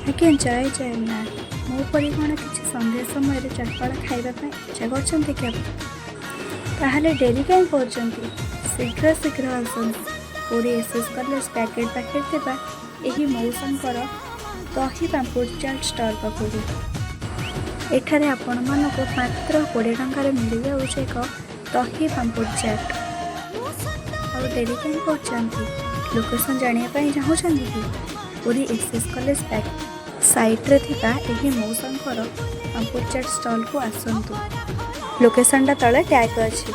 ଆଜ୍ଞା, ଜୟ ଜଗନ୍ନାଥ। ମୋ ପରି କ'ଣ କିଛି ସନ୍ଧ୍ୟା ସମୟରେ ଚଟପଟା ଖାଇବା ପାଇଁ ଇଚ୍ଛା କରୁଛନ୍ତି କି ଆପଣ? ତାହେଲେ ଡେରି କାହିଁ କରୁଛନ୍ତି? ଶୀଘ୍ର ଶୀଘ୍ର ଆସନ୍ତୁ Puri S S college back gate ପାଖରେ ଥିବା ଏହି ମଉସାଙ୍କର ଦହି ପାମ୍ପୁଡ଼ ଚାଟ୍ ଷ୍ଟଲ୍ ପାଖକୁ। ଏଠାରେ ଆପଣମାନଙ୍କୁ ମାତ୍ର 20 ଟଙ୍କାରେ ମିଳିଯାଉଛି ଏକ ଦହି ପାମ୍ପୁଡ଼ ଚାଟ୍। ଆଉ ଡେରି କାହିଁ କରୁଛନ୍ତି? ଲୋକେସନ୍ ଜାଣିବା ପାଇଁ ଚାହୁଁଛନ୍ତି କି? Puri S S college back ସାଇଡ଼୍ରେ ଥିବା ଏହି ମଉସାଙ୍କର ପାମ୍ପୁଡ଼ ଚାଟ୍ ଷ୍ଟଲ୍କୁ ଆସନ୍ତୁ। ଲୋକେସନ୍ଟା ତଳେ ଟ୍ୟାଗ୍ ଅଛି।